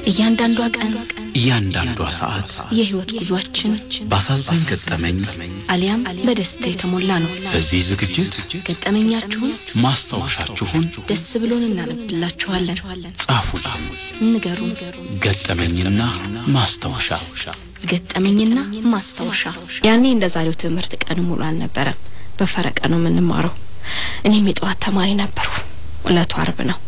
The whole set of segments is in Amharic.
እያንዳንዷ ቀን፣ እያንዳንዷ ሰዓት የህይወት ጉዟችን በአሳዛኝ ገጠመኝ አሊያም በደስታ የተሞላ ነው። በዚህ ዝግጅት ገጠመኛችሁን፣ ማስታወሻችሁን ደስ ብሎን እናነብላችኋለን። ጻፉልን፣ ንገሩን። ገጠመኝና ማስታወሻ። ገጠመኝና ማስታወሻ። ያኔ እንደ ዛሬው ትምህርት ቀን ሙሉ አልነበረም። በፈረቃ ነው የምንማረው። እኔም የጠዋት ተማሪ ነበርኩ። እለቱ አርብ ነው።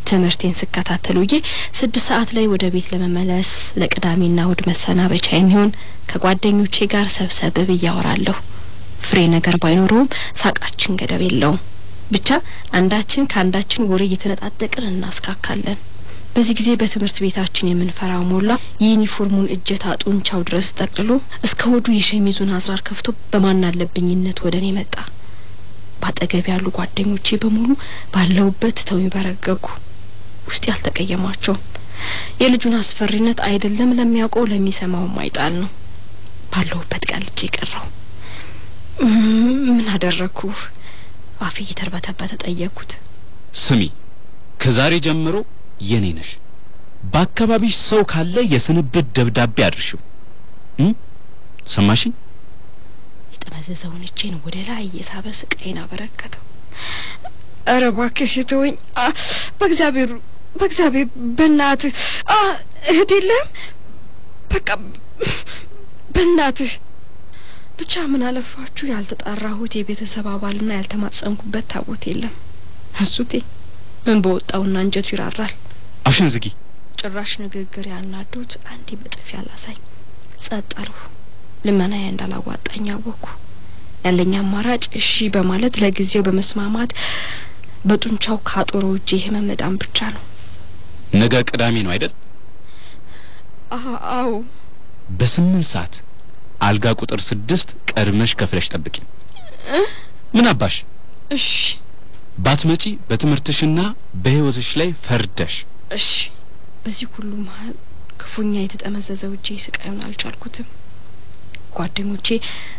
ትምህርቴን ስከታተል ውዬ 6 ሰዓት ላይ ወደ ቤት ለመመለስ ለቅዳሜና እሁድ መሰናበቻ የሚሆን ከጓደኞቼ ጋር ሰብሰብ ብዬ አወራለሁ። ፍሬ ነገር ባይኖረውም ሳቃችን ገደብ የለውም። ብቻ አንዳችን ከአንዳችን ወሬ እየተነጣጠቅን እናስካካለን። በዚህ ጊዜ በትምህርት ቤታችን የምንፈራው ሞላ የዩኒፎርሙን እጀታ ጡንቻው ድረስ ጠቅልሎ እስከ ሆዱ የሸሚዙን አዝራር ከፍቶ በማናለብኝነት ወደ እኔ መጣ። ባጠገብ ያሉ ጓደኞቼ በሙሉ ባለውበት ተው ይበረገጉ። ውስጥ ያልተቀየማቸው የልጁን አስፈሪነት አይደለም ለሚያውቀው ለሚሰማው ማይጣል ነው። ባለውበት ቀልጄ ቀረው። ምን አደረኩ? አፌ እየተርበተበተ ጠየቅኩት። ስሚ፣ ከዛሬ ጀምሮ የኔ ነሽ። በአካባቢሽ ሰው ካለ የስንብት ደብዳቤ አድርሽው። ሰማሽኝ? የጠመዘዘውን እጄን ወደ ላይ እየሳበ ስቃይን አበረከተው። ኧረ እባክህ ተወኝ፣ በእግዚአብሔር በእግዚአብሔር፣ በእናትህ እህት የለህም? በቃ በእናትህ ብቻ። ምን አለፋችሁ ያልተጣራሁት የቤተሰብ አባልና ያልተማጸንኩበት ታቦት የለም። እሱቴ ምን በወጣውና እንጀቱ ይራራል። አፍሽን ዝጊ። ጭራሽ ንግግር ያናዱት አንዴ በጥፊ አላሳኝ። ጸጥ አልሁ። ልመናዬ እንዳላዋጣኝ አወኩ። ያለኝ አማራጭ እሺ በማለት ለጊዜው በመስማማት በጡንቻው ካጦረው እጄ ህመም መዳን ብቻ ነው። ነገ ቅዳሜ ነው አይደል? አዎ። በ8 ሰዓት አልጋ ቁጥር 6 ቀድመሽ ከፍለሽ ጠብቂ። ምን አባሽ? እሺ። ባትመጪ በትምህርትሽና በህይወትሽ ላይ ፈርደሽ። እሺ። በዚህ ሁሉ መሀል ክፉኛ የተጠመዘዘው እጄ ስቃዩን አልቻልኩትም። ጓደኞቼ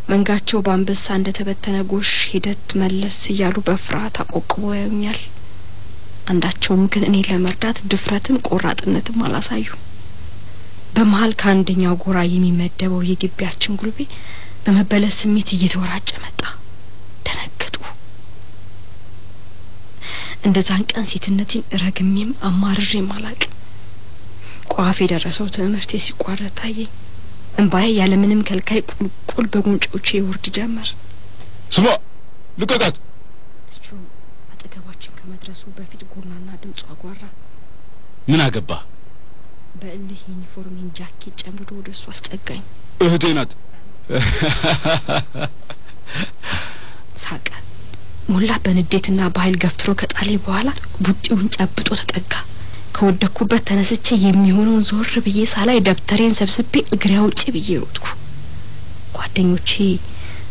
መንጋቸው በአንበሳ እንደተበተነ ጎሽ ሂደት መለስ እያሉ በፍርሃት አቆቅበው ያዩኛል። አንዳቸውም ግን እኔን ለመርዳት ድፍረትም ቆራጥነትም አላሳዩም። በመሀል ከአንደኛው ጎራ የሚመደበው የግቢያችን ጉልቤ በመበለስ ስሜት እየተወራጨ መጣ። ደነገጡ። እንደዛን ቀን ሴትነቴን ረግሜም አማርሬም አላቅም። ቋፍ የደረሰው ትምህርቴ ሲቋረጥ ታየኝ። እንባዬ ያለምንም ከልካይ ቁልቁል በጉንጮቼ ይወርድ ጀመር። ስማ፣ ልቀቃት! ልጁ አጠገባችን ከመድረሱ በፊት ጎርናና ድምጹ አጓራ። ምን አገባ? በእልህ ዩኒፎርሜን ጃኬት ጨምድዶ ወደ እሱ አስጠጋኝ። እህቴ ናት። ሳቀ። ሞላ በንዴትና በኃይል ገፍትሮ ከጣለኝ በኋላ ቡጢውን ጨብጦ ተጠጋ። ከወደኩበት ተነስቼ የሚሆነውን ዞር ብዬ ሳላይ ደብተሬን ሰብስቤ እግሬ አውጪ ብዬ ሮጥኩ። ጓደኞቼ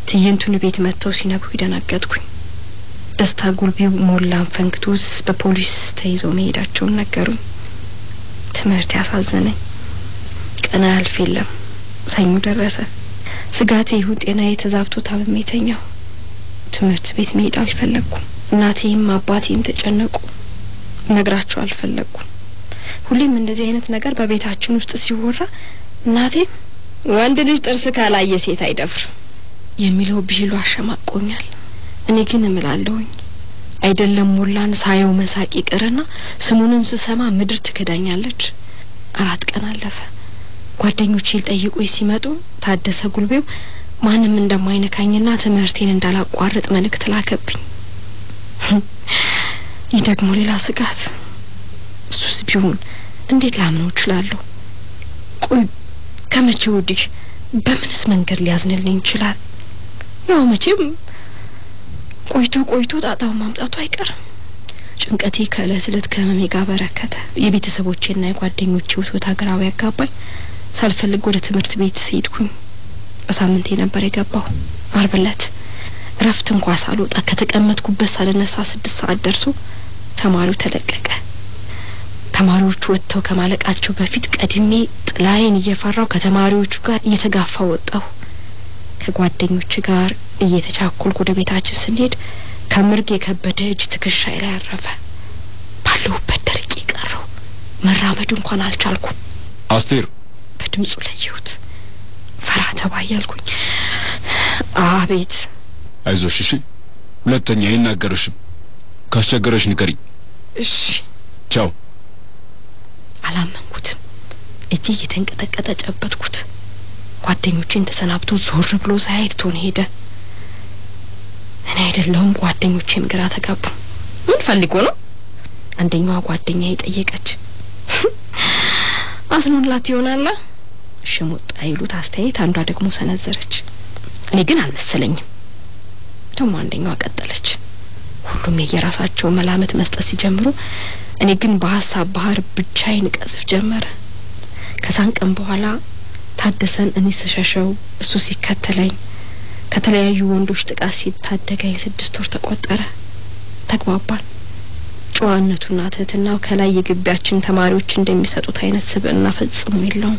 ትዕይንቱን ቤት መጥተው ሲነግሩ ደነገጥኩኝ። ደስታ ጉልቤው ሞላን ፈንክቶስ በፖሊስ ተይዘው መሄዳቸውን ነገሩኝ። ትምህርት ያሳዘነኝ። ቀን አያልፍ የለም ሰኞ ደረሰ። ስጋቴ ይሁን ጤናዬ ተዛብቶ ታምሜ ተኛሁ። ትምህርት ቤት መሄድ አልፈለኩም። እናቴም አባቴም ተጨነቁ። ነግራቸው አልፈለኩም። ሁሌም እንደዚህ አይነት ነገር በቤታችን ውስጥ ሲወራ እናቴ ወንድ ልጅ ጥርስ ካላየ ሴት አይደፍርም የሚለው ብሂሉ አሸማቆኛል። እኔ ግን እምላለሁኝ አይደለም ሞላን ሳየው መሳቅ ይቅርና ስሙንም ስሰማ ምድር ትከዳኛለች። 4 ቀን አለፈ። ጓደኞቼ ሊጠይቁኝ ሲመጡ ታደሰ ጉልቤው ማንም እንደማይነካኝና ትምህርቴን እንዳላቋርጥ መልእክት ላከብኝ። ይህ ደግሞ ሌላ ስጋት። እሱስ ቢሆን እንዴት ላምነው እችላለሁ? ቆይ ከመቼ ወዲህ በምንስ መንገድ ሊያዝንልኝ ይችላል? ያው መቼም ቆይቶ ቆይቶ ጣጣው ማምጣቱ አይቀርም። ጭንቀቴ ከእለት እለት ከህመሜ ጋር በረከተ። የቤተሰቦቼና የጓደኞቼ ውትወታ ግራ ያጋባኝ። ሳልፈልግ ወደ ትምህርት ቤት ሄድኩኝ። በሳምንቴ ነበር የገባው። አርብ ዕለት እረፍት እንኳ ሳልወጣ ከተቀመጥኩበት ሳልነሳ 6 ሰዓት ደርሶ ተማሪው ተለቀቀ። ተማሪዎቹ ወጥተው ከማለቃቸው በፊት ቀድሜ ጥላዬን እየፈራው ከተማሪዎቹ ጋር እየተጋፋ ወጣሁ። ከጓደኞቼ ጋር እየተቻኮልኩ ወደ ቤታችን ስንሄድ ከምርግ የከበደ እጅ ትከሻዬ ላይ አረፈ። ባለሁበት ደርቄ ቀረሁ። መራመድ እንኳን አልቻልኩም። አስቴር። በድምፁ ለየሁት። ፈራ ተባ እያልኩኝ አቤት። አይዞሽ እሺ፣ ሁለተኛ አይናገርሽም። ካስቸገረሽ ንገሪኝ። እሺ። ቻው። አላመንኩትም። እጄ እየተንቀጠቀጠ ጨበጥኩት። ጓደኞቼን ተሰናብቶ ዞር ብሎ ሳያይ ትቶን ሄደ። እኔ አይደለሁም ጓደኞቼም ግራ ተጋቡ። ምን ፈልጎ ነው? አንደኛዋ ጓደኛዬ ጠየቀች። አዝኖላት ይሆናላ ሽሙጥ አይሉት አስተያየት አንዷ ደግሞ ሰነዘረች። እኔ ግን አልመሰለኝም። ደግሞ አንደኛዋ ቀጠለች። ሁሉም የየራሳቸው መላምት መስጠት ሲጀምሩ እኔ ግን በሀሳብ ባህር ብቻዬን እቀዝፍ ጀመረ። ከዛን ቀን በኋላ ታደሰን እኔ ስሸሸው እሱ ሲከተለኝ ከተለያዩ ወንዶች ጥቃት ሲታደገኝ 6 ወር ተቆጠረ። ተግባባን። ጨዋነቱና ትህትናው ከላይ የግቢያችን ተማሪዎች እንደሚሰጡት አይነት ስብዕና ፈጽሞ የለውም።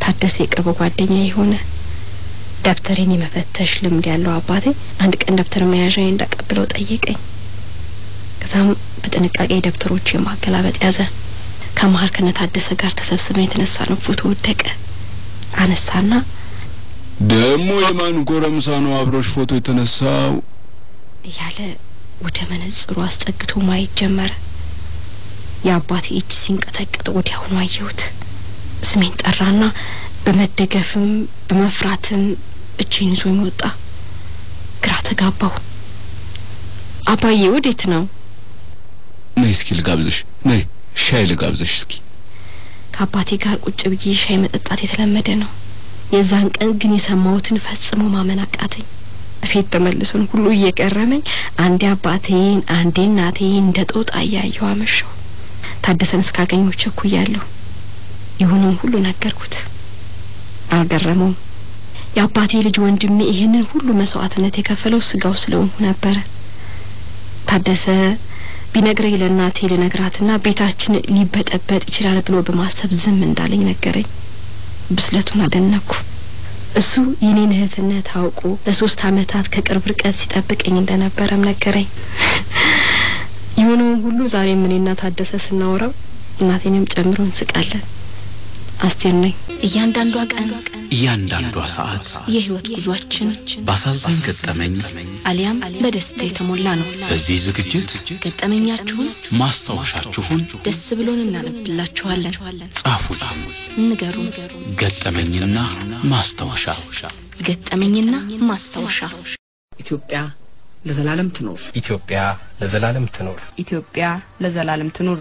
ታደሰ የቅርብ ጓደኛ የሆነ ደብተሬን የመፈተሽ ልምድ ያለው አባቴ አንድ ቀን ደብተር መያዣዬን እንዳቀብለው ጠየቀኝ። ከዛም በጥንቃቄ ደብተሮቼን ማገላበጥ ያዘ። ከመሀል ከነታደሰ ጋር ተሰብስበን የተነሳነው ፎቶ ወደቀ። አነሳና ደሞ የማን ጎረምሳ ነው አብሮሽ ፎቶ የተነሳው እያለ ወደ መነጽሩ አስጠግቶ ማየት ጀመረ። የአባቴ እጅ ሲንቀጠቀጥ ወዲያውኑ አየሁት። ስሜን ጠራና በመደገፍም በመፍራትም እጄን ይዞኝ ወጣ። ግራ ተጋባሁ። አባዬ ወዴት ነው? ነይ እስኪ ልጋብዝሽ፣ ነይ ሻይ ልጋብዝሽ እስኪ። ከአባቴ ጋር ቁጭ ብዬ ሻይ መጠጣት የተለመደ ነው። የዛን ቀን ግን የሰማሁትን ፈጽሞ ማመን አቃተኝ። እፌት ተመልሶን ሁሉ እየገረመኝ አንዴ አባቴን አንዴ እናቴን እንደ ጦጣ እያየሁ አመሸሁ። ታደሰን እስካገኘሁ ቸኩያለሁ። የሆነውን ሁሉ ነገርኩት። አልገረመውም። የአባቴ ልጅ ወንድሜ ይህንን ሁሉ መስዋዕትነት የከፈለው ስጋው ስለሆንኩ ነበረ። ታደሰ ቢነግረኝ ለእናቴ ልነግራትና ቤታችን ሊበጠበጥ ይችላል ብሎ በማሰብ ዝም እንዳለኝ ነገረኝ። ብስለቱን አደነኩ። እሱ የኔን እህትነት አውቆ ለ3 ዓመታት ከቅርብ ርቀት ሲጠብቀኝ እንደነበረም ነገረኝ። የሆነውን ሁሉ ዛሬም እኔና ታደሰ ስናወራው እናቴንም ጨምሮ እንስቃለን። አስቴር ነኝ። እያንዳንዷ ቀን እያንዳንዷ ሰዓት የህይወት ጉዟችን ባሳዛኝ ገጠመኝ አሊያም በደስታ የተሞላ ነው። በዚህ ዝግጅት ገጠመኛችሁን ማስታወሻችሁን ደስ ብሎን እናነብላችኋለን። ጻፉልን፣ ንገሩን። ገጠመኝና ማስታወሻ። ገጠመኝና ማስታወሻ። ኢትዮጵያ ለዘላለም ትኖር። ኢትዮጵያ ለዘላለም ትኖር። ኢትዮጵያ ለዘላለም ትኑር።